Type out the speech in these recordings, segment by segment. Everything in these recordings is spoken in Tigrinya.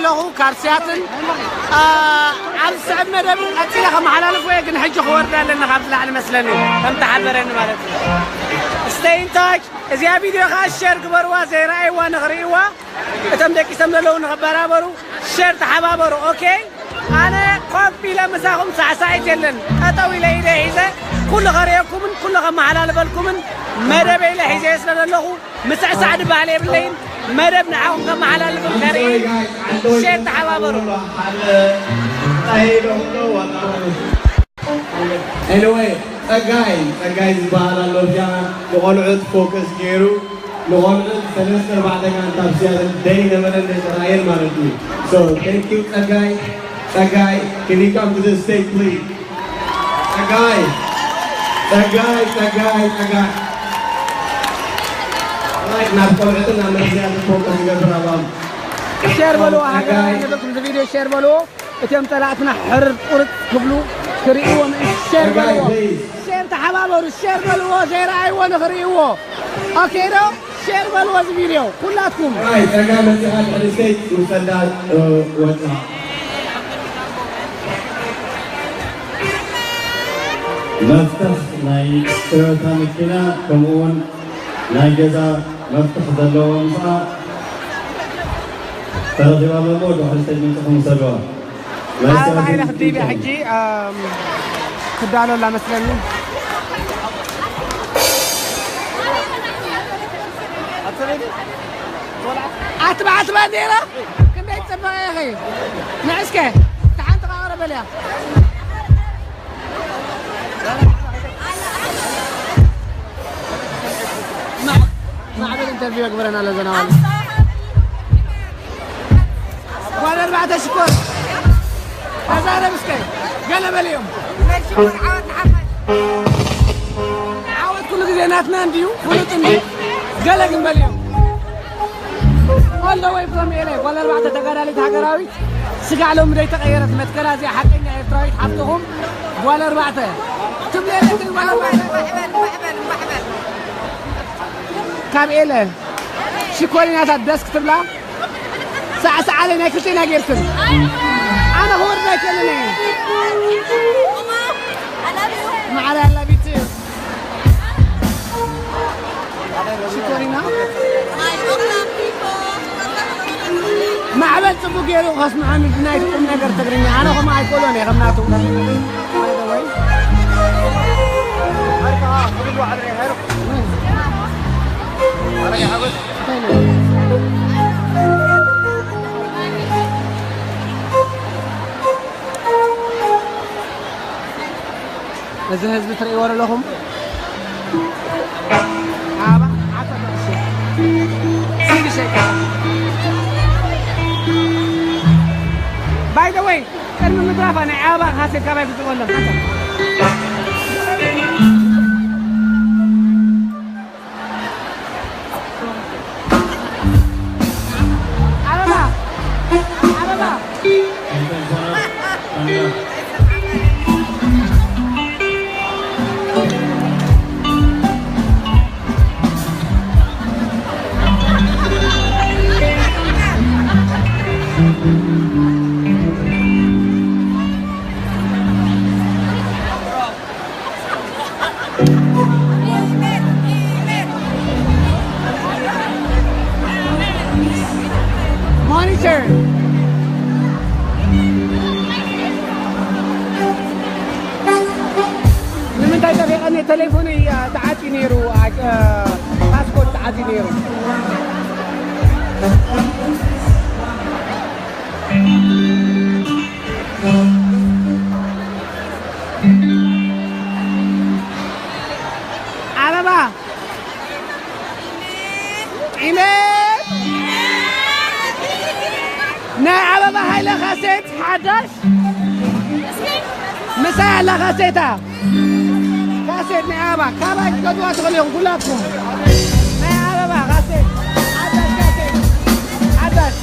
ኣለኹ ካብ ሲያትል። ኣብ ዝስዕብ መደብ ቀፂለ ከመሓላልፎ እየ፣ ግን ሕጂ ክወርድ ኣለኒ ካብ ዝላዕሊ መስለኒ፣ ከም ተሓበረኒ ማለት እዩ። Stay in touch። እዚኣ ቪድዮ ከዓ ሸር ግበርዋ፣ ዘይረኣይዋ ንኽርእይዋ፣ እቶም ደቂሶም ዘለዉ ንኽበራበሩ ሸር ተሓባበሩ። ኦኬ፣ ኣነ ኮፍ ኢለ ምሳኹም ሳዕሳዒት የለን፣ ጠጠው ኢለ ኢደ ሒዘ ኩሉ ከርእየኩምን ኩሉ ከመሓላልፈልኩምን መደበ ኢለ ሒዘ ስለ ዘለኹ ምስዕሳዕ ድበሃል የብለይን። መደብ ንዓኹም ከመሓላልፍን ከርኢ ሸር ተሓባበሩ። Anyway, ጸጋይ ጸጋይ ዝበሃል ኣሎ ብቻ ንቆልዑት ፎከስ ገይሩ ንቆልዑት ሰለስተ ኣርባዕተ ጋንታ ኣብ ሲያትል ደይ ነበረ ደይ ተራእየን ማለት እዩ። So thank you ጸጋይ ጸጋይ can you come to the stage please? ጸጋይ ጸጋይ ጸጋይ ጸጋይ Right ናብ ቆልዑትን ናብ መዝያትን ፎከስ ይገብር ኣባም ሸር በልዎ ሃገራውያን ነበርኩም እዚ ቪድዮ ሸር በልዎ። እቶም ጸላእትና ሕርር ቁርጽ ክብሉ ክርእይዎ ምእንቲ ሸር በልዎ። ሸር ተሓባበሩ፣ ሸር በልዎ ዘይረኣይዎ ንኽርእይዎ። ኦኬ ዶ? ሸር በልዎ እዚ ቪድዮ ኩላትኩም። Right ጸጋ መጺኻ ድሕሪ ስቴጅ ውሰዳ ወጽኣ። መፍትሕ ናይ ቶዮታ መኪና ከምኡውን ናይ ገዛ መፍትሕ ዘለዎ ምስኣ ተረኺባ ኣለሞ ድሕሪ ስቴጅ ምንጽኹም ውሰድዋ። ናይ ኣበባ ሰባት ሃይለ ክትድይብ እያ ሕጂ ክዳሎ ኣላ መስለኒ። ኣትባ ኣትባ እንዴራ ክንደይ ትጽበቐ ኢኺ ንዕስከ ተሓንቲ ቃቕረ በልያ ማዕበል ኢንተርቪው የግበረና ለዘናዋል ጓል ኣርባዕተ ሽኮር ተዛረብ እስከ ገለ በልዮም ዓወት ኩሉ ግዜ ናትና እንድዩ ፍሉጥ እንድዩ ገለ ግን በልዮም All the way from L A ጓል ኣርባዕተ ተጋዳሊት ሃገራዊት ስጋዕ ሎሚ ዘይተቐየረት መትከላ እዚኣ ሓቀኛ ኤርትራዊት ሓፍትኹም ጓል ኣርባዕተ ትብለለትን ጓል ኣርባዕተ ካብ ኤለ ሽኮሪናታት ደስ ክትብላ ሳዕሳዓለ ናይ ክልቴና ጌርክን ኣነ ክወርድ ኣይክእልን እየ ማዕረ ኣላቢት ሽኮሪና ማዕበል ጽቡቅ ገይሩ ከስምዓኒ ብናይ ቁም ነገር ትግርኛ ኣነ ከምኡ ኣይክእሎን እየ ከም ናቱ እዚ ህዝቢ ትርእይዎ ዘለኹም ኣባ ዓፈር ሽግሸይ by the way ቅድሚ ምድራፋ ናይ ኣበባ ካሴት ካባይ ክጽበሎም ኣበባ ኣበባ Monitor. ንምንታይ ጠፊቐኒ ቴሌፎነይ ተዓፅዩ ነይሩ ፓስፖርት ተዓፅዩ ነይሩ ዓረባ ዒመት ናይ ዓበባ ሃይለ ካሴት ሓዳሽ ምሳይ ኣላ ካሴታ ካሴት ናይ ኣበባ ካባይ ክትገዝዋ ትኽእሉ ኢኹም ኩላትኩም ናይ ዓበባ ካሴት ሓዳሽ ካሴት ሓዳሽ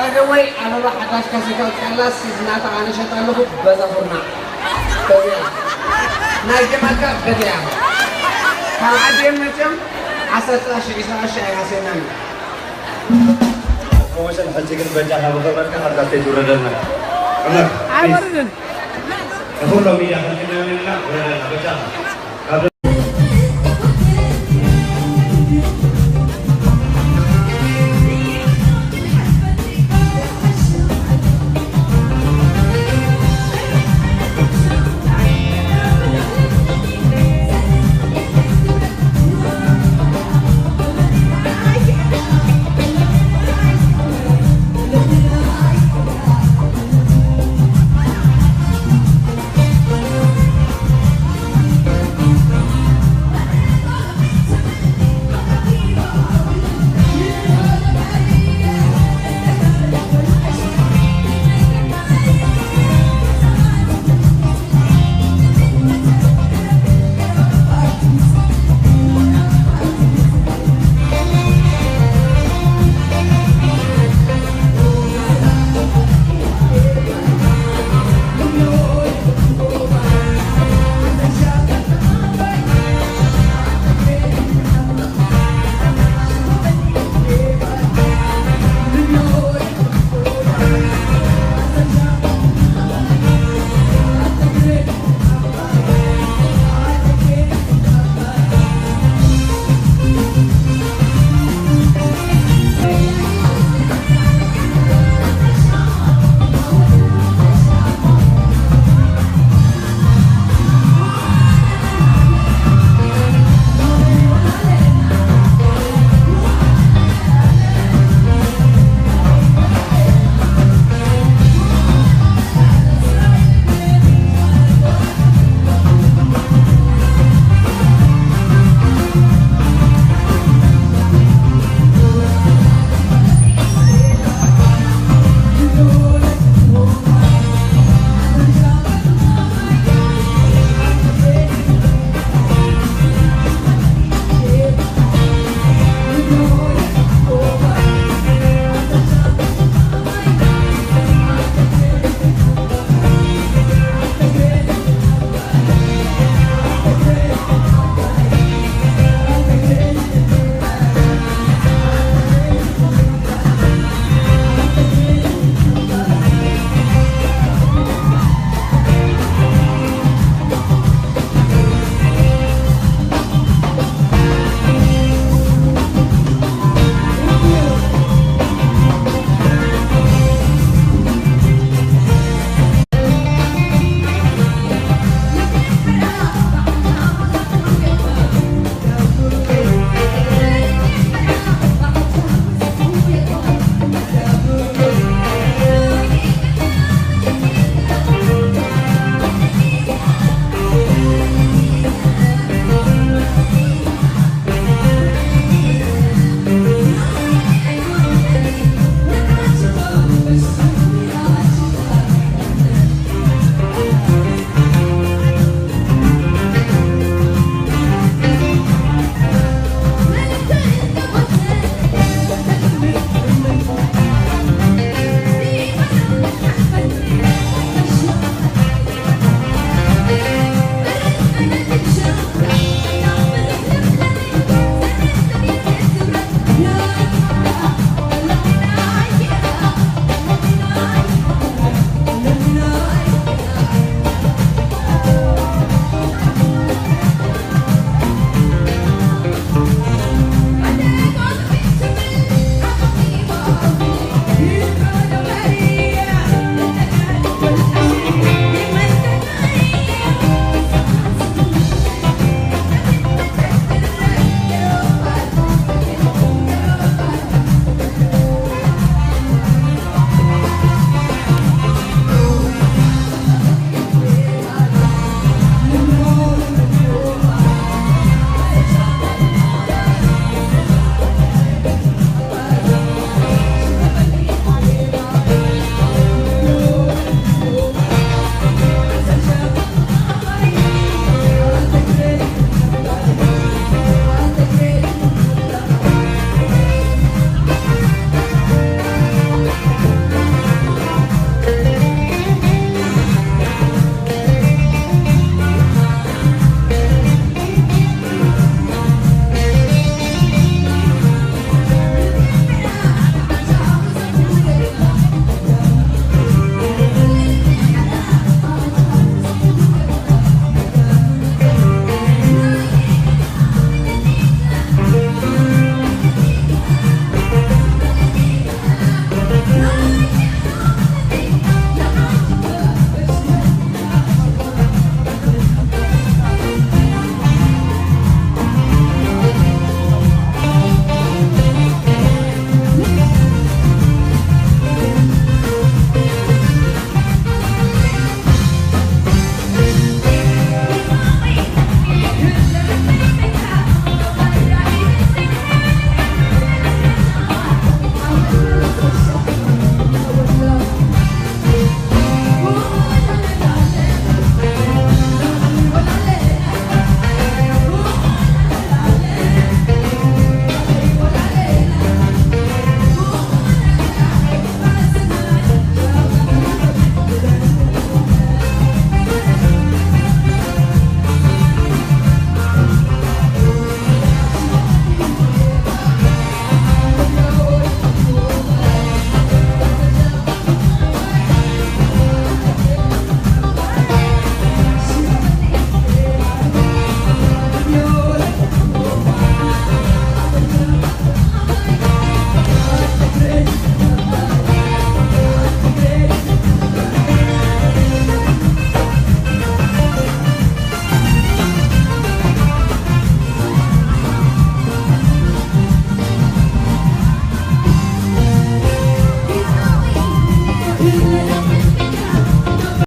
ኣደወይ ኣበባ ሓዳሽ ካሴታ ኣውፅኣላ፣ ሲዝናታ ኣነ ሸጣ ኣለኹ። በዛ ኩርና በዚኣ ናይ ጀማልካ በዚኣ ካብ ዓዲየን መቸም ዓሰርተ ቅርሺ ዒስራ ቅርሺ ኣይሃስየናን እዩ። ፕሮሞሽን ሕጂ ግን በጃኻ ብኽብረትካ ሓዳሽ ከይትውረደልና። እመር፣ ፕሊዝ። ኣይወርድን። ንኹሎም ሚድያ ከልክልና ኢና፣ ውረደልና በጃኻ።